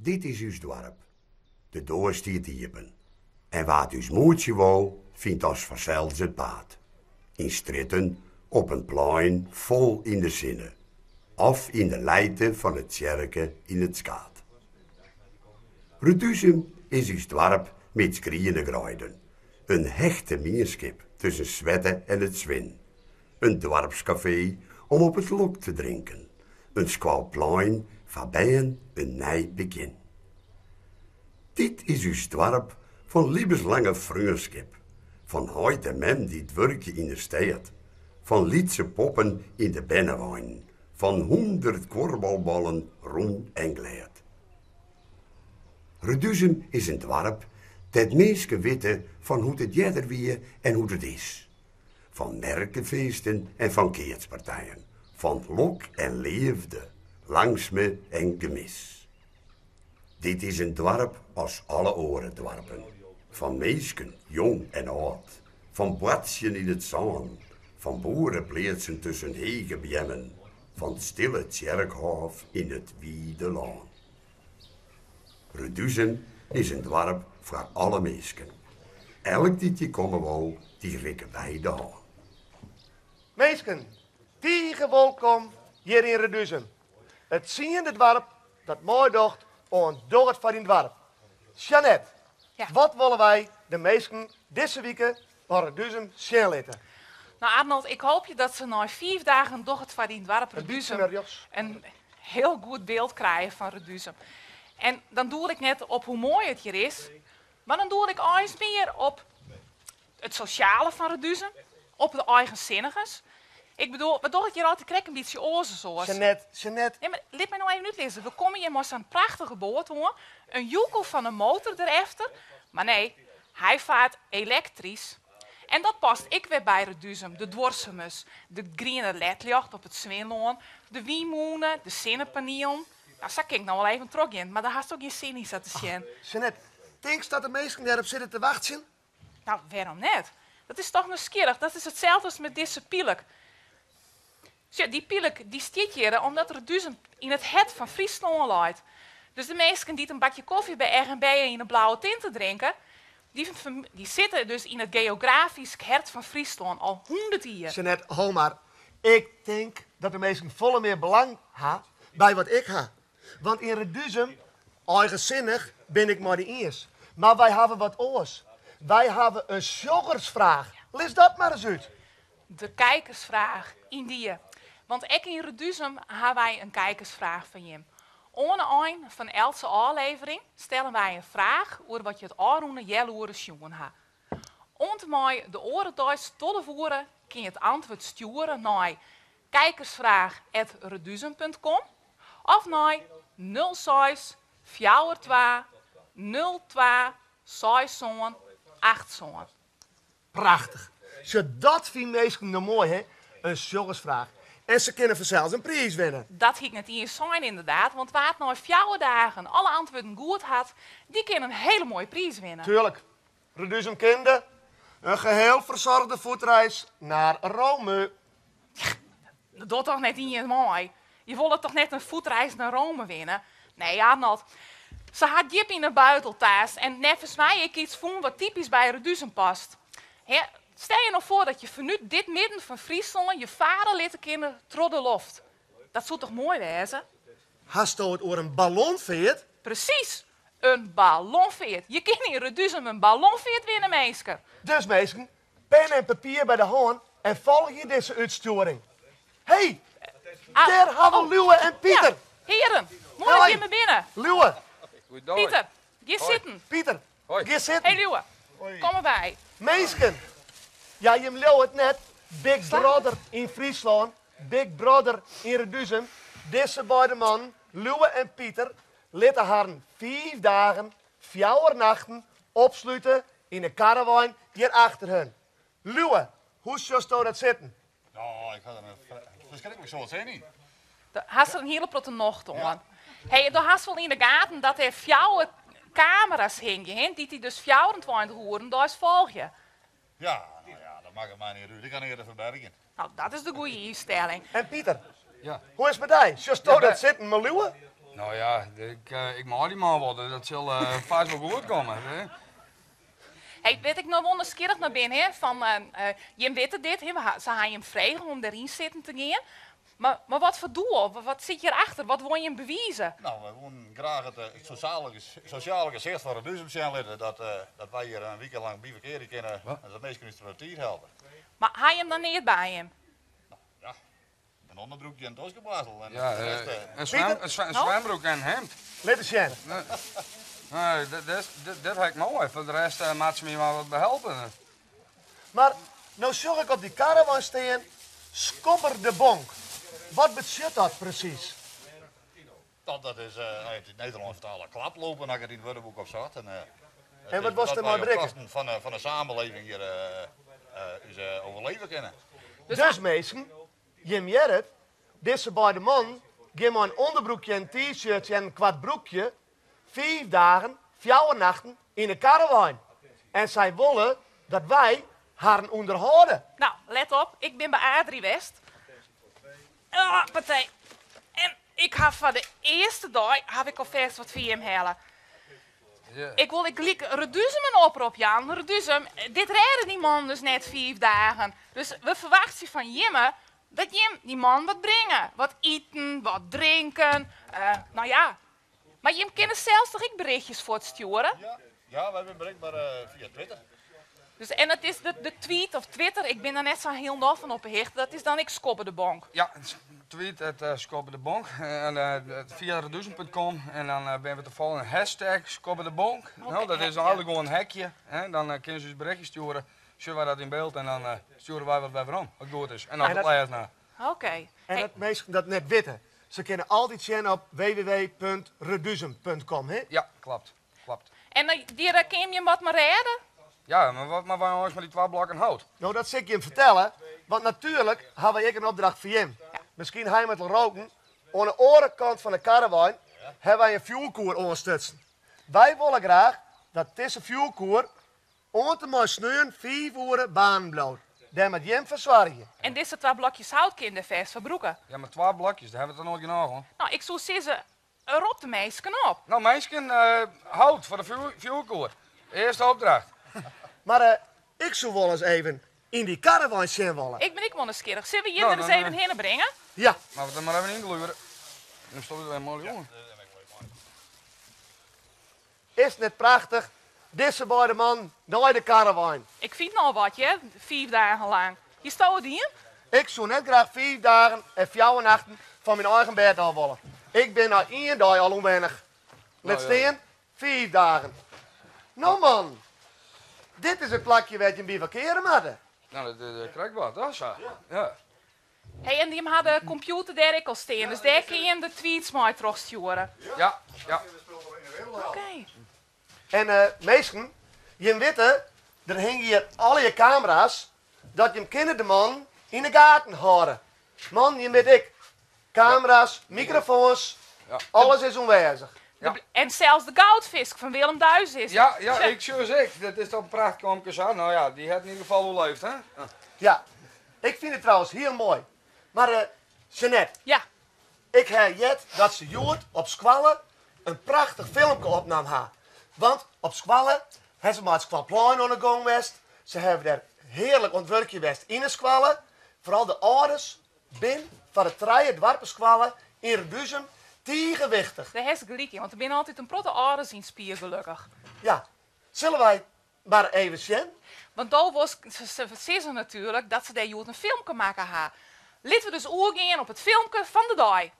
Dit is ús doarp. De doar stiet iepen. En wa't ús moetsje wol, fynt as fansels it paad. Yn strjitten, op in plein fol yn de sinne. Of yn de lijte fan de tsjerke yn it skaad. Reduzum is ús doarp mids griene greiden. In hechte mienskip tusken Swette en it Swin. In doarpskafee om op it lok te drinken. In skoalplein foar bern in nij begjin. Dit is ús doarp fan libbenslange freonskip. Fan heit en mem dy't wurkje yn de stêd. Fan lytse poppen yn de berneweinen. Fan hûndert kuorbalballen rûn en glêd. Reduzum is in doarp dêr't minsken witte fan hoe't it earder wie en hoe't it is. Fan merkefeesten en fan keatspartijen, fan lok en leafde, langstme en gemis. Dit is in doarp as alle oare doarpen. Fan minsken, jong en âld, fan boartsjen yn it sân, fan boerepleatsen tusken hege beammen, fan stille tsjerkhôf yn it wide lân. Reduzum is in doarp foar alle minsken. Elk dy't hjir komme wol, dy rikke wy de hân. Minsken, tige wolkom hjir yn Reduzum. It tsiende doarp dat meidocht oan Doch it foar dyn doarp. Jeannette, wat wolle wy de minsken dizze wike fan Reduzum sjen litte? No Arnold, ik hoopje dat se nei fiif dagen Doch it foar dyn doarp Reduzum in hiel goed byld krije fan Reduzum. En dan doel ik net op hoe moai it hjir is, mar dan doel ik eins mear op it sosjale fan Reduzum, op de eigensinnigens. Ik bedoel, we dogge it hjir altyd krekt in bytsje oars as oars. Jeannette, Jeannette. Nee, mar lit my no even útlizze. We komme hjir mei sa'n prachtige boat oan, in joekel fan in motor derefter, mar nee, hy faart elektrysk. En dat past ek wer by Reduzum, de duorsumens, de griene ledljocht op it Swinlân, de wynmûne, de sinnepanielen. No, sa kin ik noch wol even trochgean, mar dêr hast ek gjin sin yn sa te sjen. Jeannette, tinkst dat de minsken dêrop sitte te wachtsjen? No, wêrom net? Dat is toch nijsgjirrich? Dat is itselde as mei dizze pylk. Sjoch, dy pylk dy stiet hjir omdat Reduzum yn it hert fan Fryslân leit. Dus de minsken dy't in bakje kofje by R&B yn 'e blauwe tinte drinke, dy, dy sitte dus yn it geografysk hert fan Fryslân al hûndert jier. Jeannette, ho mar. Ik tink dat de minsken folle mear belang ha by wat ik ha. Want yn Reduzum, eigensinnich, bin ik mei dy iens. Mar wy hawwe wat oars. Wy hawwe in sjoggersfraach. Lis dat mar ris út. De kijkersfraach, yndie. Want ek yn Reduzum ha wy in kijkersfraach foar jim. Oan 'e ein fan eltse ôflevering stelle wy in fraach oer wat je it ôfrûne healoere sjoen ha. Oant en mei de oare deis 12 oere kin je it antwurd stjoere nei kijkersvraag@reduzum.com of nei 06 42 02 67 87. Prachtich. Sjoch, dat fine minsken no moai, hè? In sjoggersfraach. En se kinne fansels in priis winne. Dat hie ik net iens sein ynderdaad, want wa't nei fjouwer dagen alle antwurden goed hat, dy kin in hiele moaie priis winne. Tuurlijk. Reduzum kinde. Een geheel verzorgde voetreis naar Rome. Dat docht toch net ien mei? Je wolle toch net in voetreis nei Rome winne? Nee, Arnold. Se hat djip yn 'e buidel taast en neffens my ek iets fûn wat typysk by Reduzum past. Hè, stel je no foar dat je fanút dit midden fan Fryslân je fare litte kinne troch de loft. Dat soe toch moai wêze? Hasto it oer in ballonfeart? Presys, in ballonfeart. Je kinne yn Reduzum in ballonfeart winne, minsken. Dus minsken, pen en papier by de hân en folgje dizze útstjoering. Hey, dêr hawwe Liuwe en Pieter. Ja, hearen, moai dat jimme binne. Liuwe. Pieter, gean sitten. Pieter, gean sitten. Hey Liuwe, kom derby. Minsken, ja jim leauwe it net, Big Brother yn Fryslân, Big Brother yn Reduzum, dizze beide mannen, Liuwe en Pieter, litte harren fiif dagen, fjouwer nachten opslute yn 'e karrewein hjir achter hun. Liuwe, hoe sjochsto dat sitten? No, ik ha der in ferskriklik soad sin yn. Hast der in hiele protte nocht oan. Hey, do hast wol yn de gaten dat der fjouwer kamera's hingje, hè, dy't dy dus 24 oeren deis folgje. Ja, no ja, dat makket my net út. Ik ha neat te ferbergjen. No, dat is de goede ynstelling. En Pieter, Ja. hoe is it mei dy? Sjochsto dat sitten mei Liuwe? No ja, ik, ik mei dy man wol, dat sil fêst wol goed komme. Hey, wêr't ik no wol nijsgjirrich nei bin, hè, fan, jim witte dit, hè, se ha jim frege om deryn sitten te gean. Mar, mar wat foar doel? Wat sit hjirachter? Wat wolle jim bewize? No, wy woenen graach it sosjale gesicht fan Reduzum sjen litte. Dat wy hjir in wike lang bivakkearje kinne en dat minsken ús troch de tiid helpe. Mar ha jim dan neat by jim? No, ja. In ûnderbroekje en toskeboarstel. En Ja, de rest, in swembroek en in hemd. Lit ris sjen. Nee, dit ha ik moai. Foar de rest moat se my mar wat behelpe. Mar no sjoch ik op dy karavan stean, Skobber de Bonk. Wat betsjut dat presys? Dat is in it Nederlânsk fertale klaplopen, ha ik it yn it wurdeboek opsocht. En, En wat wolst dat dermei wy op berikke? kosten fan de samenleving hjir ús overleve kinne. Dus minsken, jim hearre it, dizze beide mannen gean mei in ûnderbroekje en t-shirtsje en in koart broekje 5 dagen, 4 nachten yn de karavan. En sy wolle dat wy harren ûnderhâlde. No, let op, ik bin by Adrie west. Ah, partij. En ik ha foar de earste dei haw ik alfêst wat foar jim helle. Ik wol ek gelyk Reduzum in oprop jaan. Reduzum, dit rêde dy man dus net 5 dagen. Dus we ferwachtsje fan jimme dat jim dy man wat bringe. Wat iten, wat drinken, no ja. Mar jim kinne sels toch ek berichtjes fuortstjoere? Ja, ja, wy binne berikber fia Twitter. Dus, en dat is de tweet of Twitter, ik bin der net sa hielendal fan op 'e hichte, dat is dan ek Skobber de Bonk. Ja, tweet at Skobber de Bonk en fia reduzum punt com en dan binne we te folgjen hashtag Skobber de Bonk. No, dat is dan eigentlik gewoan in hekje, hè. Dan kinne se ús berichtje stjoere, sjogge wy dat yn byld en dan stjoere wy wat wer werom, as it goed is. En as it lêst na. Oké. En dat minsken dat net witte, se kinne altyd sjen op www punt reduzum punt com, hè? Ja, klopt. Klopt. En dy kin jim wat mei rêde? Ja, mar wat moatte wy eins mei dy 2 blokken hout? No, dat sil ik jim fertelle, want natuerlik ha wy ek in opdracht foar jim. Miskien ha jim it al roken, oan de oare kant fan de karrewein ha wy in fjoerkoer oanstutsen. Wy wolle graach dat dizze fjoerkoer oant en mei sneon 5 oere baarnen bliuwt. Dêr moat jim foar soargje. En dizze 2 blokjes hout kin dêr fêst foar brûke. Ja, mar 2 blokjes, dêr hawwe we toch noait genôch oan? No, ik soe sizze, rop de minsken op. No, minsken, hout foar de fjoerkoer. Earste opdracht. Mar ik soe wol ris even yn dy karrewein sjen wolle. Ik bin ek wol nijsgjirrich. Sille we jim No, der ris dan, even hinne bringe? Ja. Moatte we der mar even yngluere. Dan stop ik der even mei, jonge. Is it net prachtich? Dizze beide mannen nei de karrewein. Ik fyn al wat, hear. 5 dagen lang. Hie sto it dien? Ik soe net graach 5 dagen en 4 nachten fan myn eigen bêd ôf wolle. Ik bin nei 1 dei al ûnwennich. Lit stean, 5 dagen. No man, dit is it plakje wêr't jim bivakkeare moatte. No, dat is krekt wat, toch sa? Ja. Hey, en jim ha de kompjûter dêr ek al stean, dus dêr kin jim de tweets mei trochstjoere. Ja, ja. Oké. En minsken, jim witte, der hingje hjir allegear kamera's, dat jim kinne de man yn de gaten hâlde. Man, jim witte ek, kamera's, mikrofoans, alles is oanwêzich. En sels de goudfisk fan Willem Duis is Ja, ja, ik sjoch ek. Dat is toch een prachtkomke sa. Nou ja, die hat in ieder geval oerleefd, hè? Ja, ik fyn it trouwens hiel moai. Mar Jeanette, Ja. ik ha heard dat se hjoed op skoalle in prachtich filmke opnaam ha. Want op skoalle ha se mei it skoalplein oan de gong west. Se hawwe dêr hearlik oan it wurkje west yn de skoalle. Foaral de âlders bin foar de trije doarpeskoalle yn Reduzum tige wichtich. Dêr hast gelyk yn, want der binne altyd in protte âlders yn spier, gelokkich. Ja, sille wy mar even sjen? Want do wolst, se sizze natuerlik dat se dêr hjoed in filmke makke ha. Litte we dus oergean op it filmke fan de dei.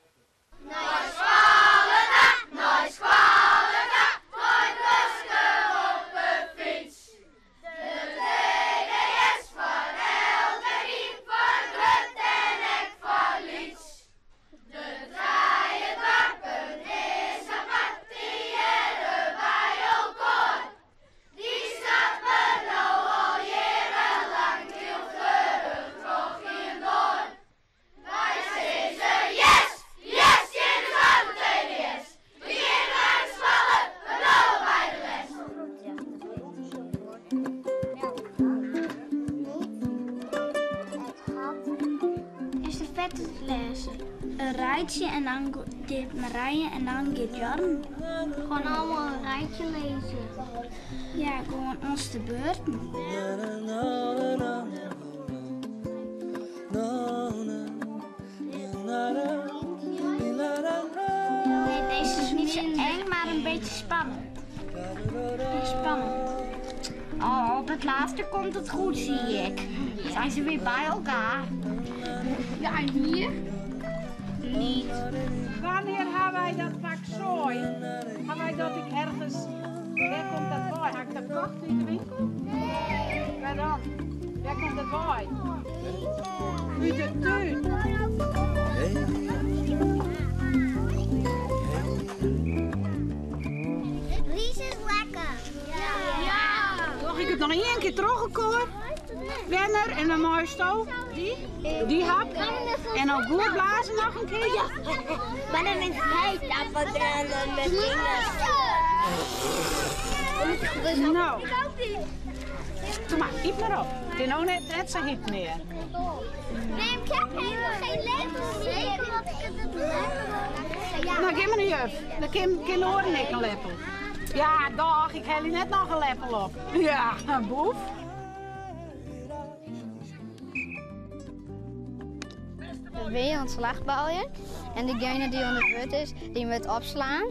Nei skoalle ta, nei skoalle ta, mei buske op 'e fyts. De TDS foar elkenien, foar grut en ek foar lyts. De trije doarpen is apart, dy hearre by elkoar. Dy stappe no al jierrenlang hiel fleurich troch ien doar. Wy sizze yes, yes, tsjin de Zuivel TDS. We gean nei de skoalle, we bliuwe by de les. Is de fette te lêzen. In reitsje en dan Giet Marije en dan giet Jorn. Gewoon allemaal een rijtje lezen. Ja, gewoon ons de beurten. Nee, deze is niet zo eng, maar een beetje spannend. Spannend. Oh, op het laatste komt het goed, zie ik. Zijn ze weer bij elkaar? Ja, en hier? Niet. Wanneer hebben wij dat pak zooi? Hebben wij dat ik ergens... Waar komt dat bij? Heb ik dat kocht in de winkel? Nee. Waar dan? Waar komt dat bij? Uit de tuin. Ries is lekker. Ja. Doch ik het nog één keer teruggekomen? Werner en dan mooiste Die? Die hap. En dan goed blazen nog een keer. Ja. Maar dan is hij dat met vingers. Nou. Doe maar, iep maar op. Het is nou net zo heet meer. Nee, ik heb helemaal geen lepel meer. Want ik het lekker. Nou, geef me een juf. Dan kan Loren ik een lepel. Ja, dag, ik heb hier net nog een lepel op. Ja, een boef. Weer aan het slagballen. En degene die aan de beurt is, die moet opslaan.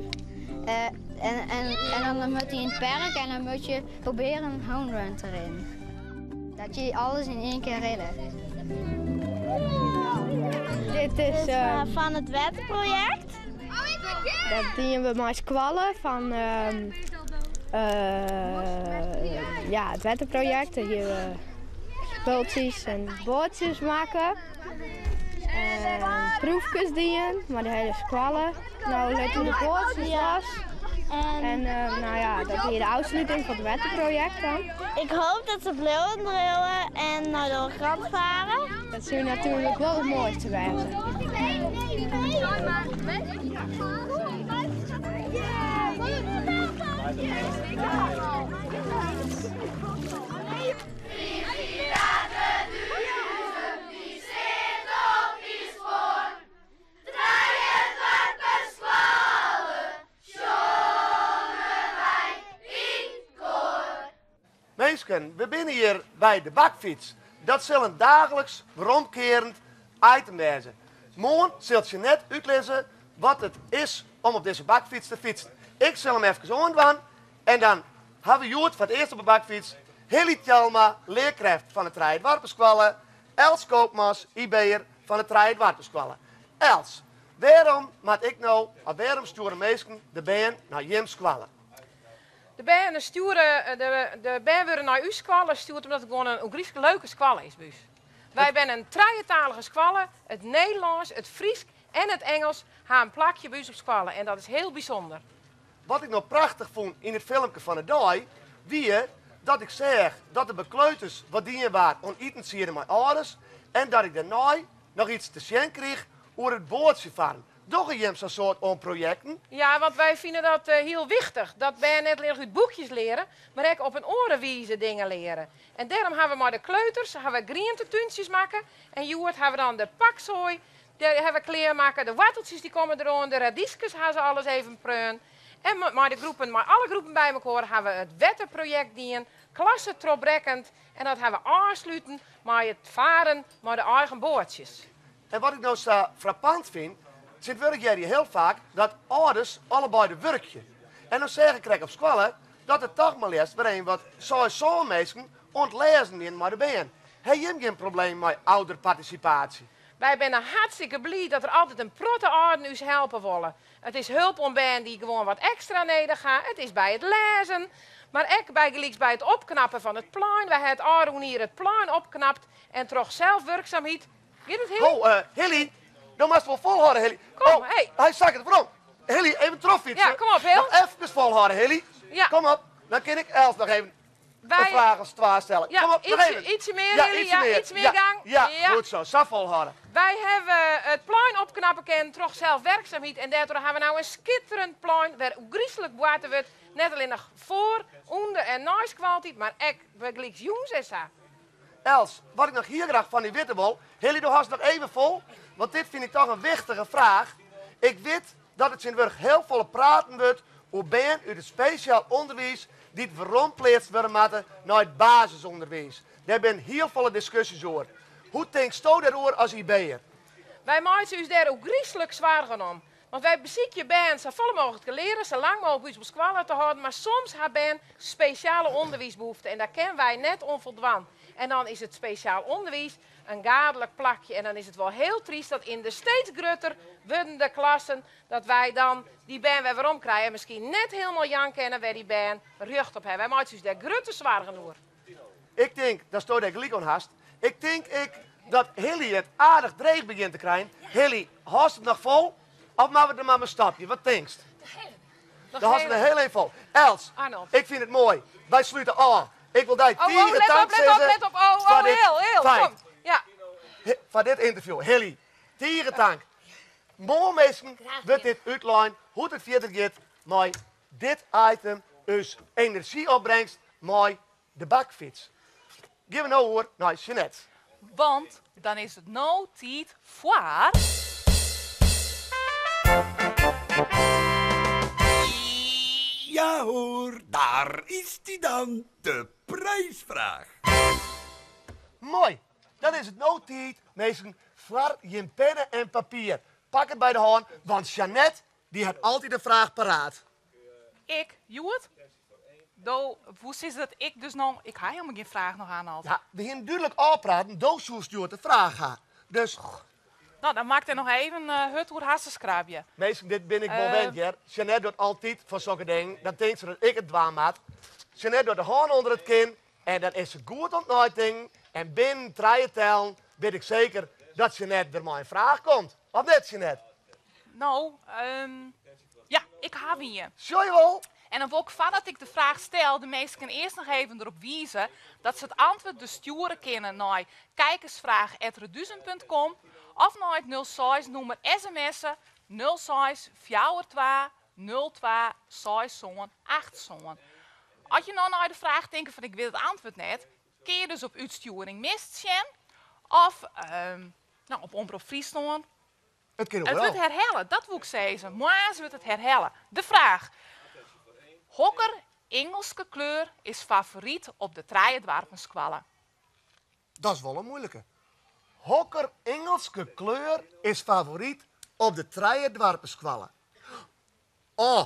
En dan moet hij in het perk en dan moet je proberen een home run te rennen. Dat je alles in één keer redden. Dit is van het wetproject. Dat dienen we maar squallen van ja, het wettenproject. Hier we spultjes en boordjes maken. En proefjes dienen, maar de hele squallen. Nou, let hoe de boordjes was. En nou ja, dat hier de afsluiting van het wettenproject dan. Ik hoop dat ze blauwen drillen en naar de krant varen. Dat zou natuurlijk wel het mooiste zijn. Mensen, we zijn hier bij de bakfiets. Dat zal een dagelijks rondkerend item wezen. Morgen zult je net uitlezen wat het is om op deze bakfiets te fietsen. Ik zal hem even aandoen en dan hebben we Joert voor het eerst op de bakfiets. Hilly Tjalma, leerkracht van het Trijedwarpenskwallen. Els Koopmans, IB'er van het Trijedwarpenskwallen. Els, waarom maak ik nou, of waarom sturen mensen de band naar Jim Squallen? De band sturen, de band worden naar uw squallen stuurt omdat het gewoon een ongelooflijk leuke squallen is, buus. Wij zijn een drietalige squallen, het Nederlands, het Fries en het Engels gaan een plakje buus op squallen en dat is heel bijzonder. Wat ik nou prachtig vond in het filmpje van de dag, wie dat ik zeg dat de bekleuters wat dienen waren om eten te met ouders en dat ik daarna nog iets te zien kreeg over het boordje varen. Doch je zo'n soort om projecten? Ja, want wij vinden dat heel wichtig. Dat wij net alleen uit boekjes leren, maar ook op een orenwijze dingen leren. En daarom hebben we maar de kleuters, hebben we groentetuintjes maken. En Joert hebben we dan de pakzooi, daar hebben we kleer maken, de worteltjes die komen erom, de radiesjes hebben ze alles even preun. En maar de groepen, maar alle groepen bij elkaar hebben we het wettenproject dien, klassen trobrekkend. En dat hebben we aansluiten, maar het varen, maar de eigen boordjes. En wat ik nou zo frappant vind, zit werk jij heel vaak dat ouders allebei de werkje. En dan zeg ik op school dat het toch maar leest waarin wat zo mensen ontlezen in maar de been. Heb je geen probleem met ouderparticipatie? Wij zijn hartstikke blij dat er altijd een protte ouderen ons helpen willen. Het is hulp om ben die gewoon wat extra neder gaan. Het is bij het lezen. Maar ook bij, bij het opknappen van het plein. Wij hebben het Aron hier het plein opknapt en toch zelfwerkzaamheid. Gaat het, Hilly? Oh, Hilly, dan mag je wel volhouden, Hilly. Kom, oh, hey. Hij zak het waarom? Hilly, even terugfietsen. Ja, kom op, Hil. Nog even volhouden, Hilly. Ja. Kom op, dan kan ik Els nog even Wij... een vraag als twee stellen. Ja, kom op, nog ietsje, even. Ietsje meer, ja, Hilly. Ietsje ja, meer. iets meer ja, gang. Ja, ja, goed zo. Zo volhouden. Wij hebben het plein opknappen kunnen, toch zelfwerkzaamheid. En daardoor hebben we nou een schitterend plein waar griezelig water wordt. Net alleen nog voor, onder en naast kwaliteit, maar ook bij jongens en zo. Els, wat ik nog hier graag van die witte wol. Hilly, doe haast nog even vol. Want dit vind ik toch een wichtige vraag. Ik weet dat it tsjintwurdich heel folle praten wurdt oer bern út it spesjaal ûnderwiis dy't werompleatst wurde moatte nei it basisûnderwiis. Dêr binne hiel folle diskusjes oer. Hoe tinksto dêroer as IB-er? Wy meitsje ús dêr ôfgryslik soargen om. Want wy besykje bern safolle mooglik te learen, sa lang mooglik by ús op skoalle te hâlden, mar soms ha bern spesjale ûnderwiisbehoeften en dêr kinne wy net oan foldwaan. En dan is it spesjaal ûnderwiis in gaadlik plakje en dan is it wol hiel tryst dat yn de steeds grutter wurdende klassen dat wy dan dy bern wer werom krije en miskien net hielendal jaan kinne wêr dy bern rjocht op hawwe. Wy meitsje ús dêr grutte soargen oer. Ik tink datsto dêr gelyk oan hast. Ik tink ek dat Hilly it aardich dreech begjint te krijen. Hilly, hâldst it noch fol of moatte we der mar mei stopje? Wat tinkst? Noch Do hâldst it noch hiel even fol. Els, Arnold. ik fyn it moai. Wy slute ôf. Ik wol dy Oh, oh, tige let tank op, let op, sizze let op. Oh, oh, foar dit Hil, Hil, feit. kom. Ja. Foar dit ynterview. Hilly, tige tank. Moarn minsken wurdt dit útlein hoe't it fierder giet mei dit item, ús enerzjyopbringst mei de bakfyts. Gean we no oer nei Jeanette. Want dan is it no tiid foar. Ja hoor, daar is die dan, de prijsvraag. Moai, dan is it no tiid, minsken, foar jim penne en papier. Pak it by de hân, want Jeanette dy hat altyd in fraach paraat. Ik, hjoed? Do, hoe sis dat ik dus no? Ik ha helemaal gjin fraach noch, Arnold. Ja, we hienen dúdlik ôfpraten, do soest hjoed de fraach ha. Dus. No, dan moat ik der noch even hurd oer harsenskrabje. Minsken, dit bin ik wol wend, hear. Jeanette docht altyd fan sokke dingen. Dan tinkt se dat ik it dwaan moat. Jeanette docht de hân ûnder it kin en dan is se goed oan it neitinken. En binnen trije tellen wit ik seker dat Jeanette der mei in fraach komt. Of net, Jeanette? No, ja, ik haw ien. Sjoch je wol. En dan wol ik foardat ik de fraach stel de minsken earst noch even derop wize dat se it antwurd dus stjoere kinne nei kijkersvraag@reduzum.com of nei it nul seis nûmer sms'e nul seis fjouwer twa nul twa seis sân acht sân. As je no nei de fraach tinke fan ik wit it antwurd net, kinne je dus op útstjoering mist sjen of op Omrop Fryslân. It kin It oeral. wurdt herhelle, dat woe ik sizze. Moarns wurdt it herhelle. De fraach, hokker Ingelske kleur is favoryt op de Trije Doarpenskoalle? Dat is wol in moeilike. Hokker Ingelske kleur is favoryt op de Trije Doarpenskoalle? Oh,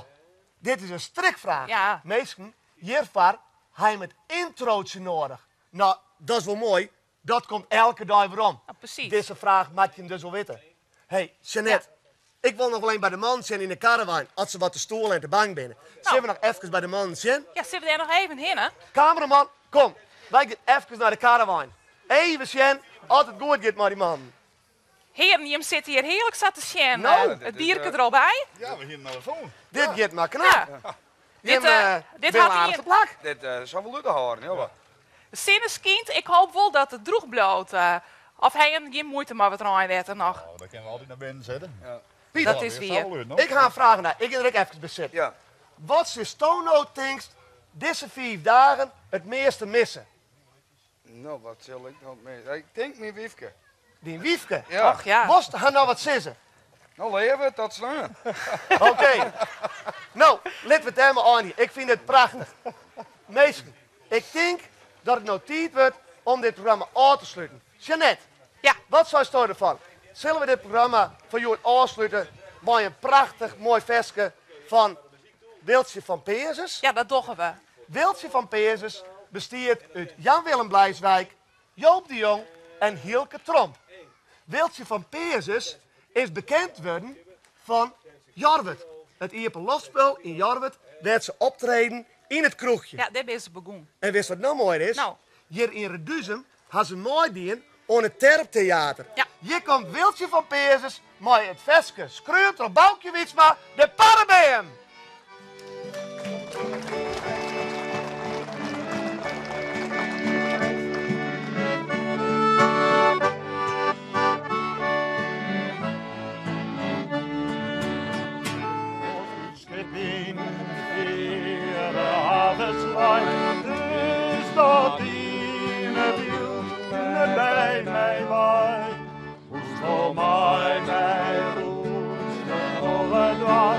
dit is in strikfraach. Ja. Minsken, hjirfoar ha jim it introotje noadich. No, dat is wol moai. Dat komt elke dei werom. Ja, precies. Dizze fraach moat jim dus wol witte. Hey, Jeanette, ik wol noch wol even by de mannen sjen yn de caravan, as se wat te stoel en te bang binne. Sille we noch efkes by de mannen sjen? Ja, sille we dêr noch even hinne? Kameraman, kom. Wy gean efkes nei de caravan. Even sjen oft it goed giet mei dy mannen. Hearen, jim sitte hjir hearlik sa te sjen. No. It bierke der al by. Ja, we hienen al fûn. Dit giet mar knap. Ja. Jim, Dit, dit binne hat aardich ien te plak. Dit sil wol út te hâlden, ja. De sinne skynt, ik hoop wol dat it droech bliuwt. Of ha jim gjin muoite mei wat reinwetter noch? Oh, dan kinne we altyd nei binnen sitte. Ja. Pieter, Dat is wier. Ik ha in fraach nei. Ik gean der ek efkes by sitten. Ja. Wat silsto no tinkst dizze 5 dagen it measte misse? No, wat sil ik no misse? Ik tink myn wyfke. Dyn wyfke? Ja. Och, ja. Wolst har no wat sizze? No, leave, tot sneon. Oké. No, litte we it dêr mar eindigje. Ik fyn it prachtich. Minsken, ik tink dat it no tiid wurdt om dit programma ôf te sluten. Jeanette, Ja. wat seisto derfan? Sille we dit programma foar hjoed ôfslute mei in prachtich moai ferske fan Wiltsje van Peazens? Ja, dat dogge we. Wiltsje van Peazens bestiet út Jan-Willem Bleiswijk, Joop de Jong en Hielke Tromp. Wiltsje van Peazens is bekend wurden fan Jorwert, it iepenloftspul yn Jorwert dêr't se optreden yn it kroechje. Ja, dêr binne se begûn. En witst wat no moaier is? No. Hjir yn Reduzum ha se meidien oan it Terptheater. Ja. Hjir komt Wiltsje van Peazens mei it ferske skreaun troch Baukje Wytsma, de Parrebeam. Skip yn fiere havens leit, is dat dine byld net by my wei. Hoesto mei my roest, alle dwei.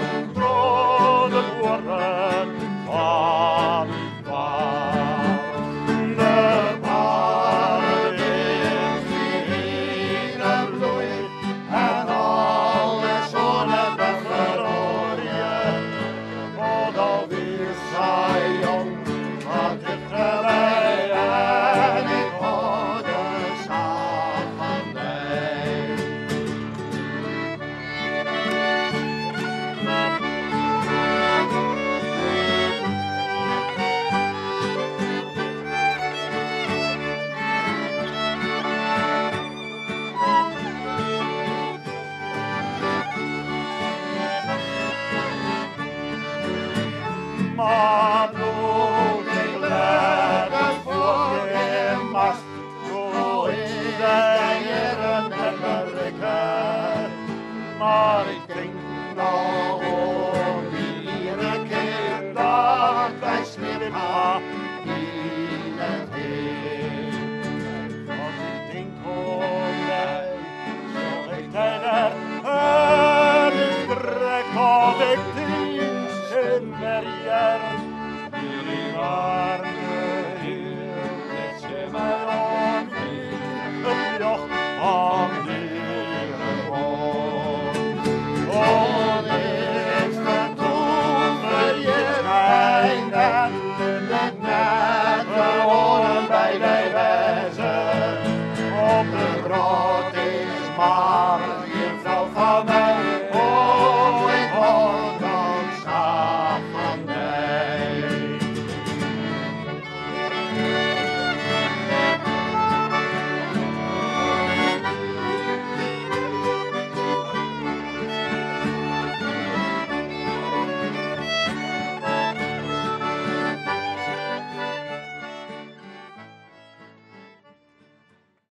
Maar doe't ik letter fuortgean moast, koe ik dy jierren net berikke. Mar ik tink noch oan dy iene kear dat wy sliept ha yn it hea. As ik tink oan dy, sjoch ik dy wer. It is krekt of ik dyn stim wer hear.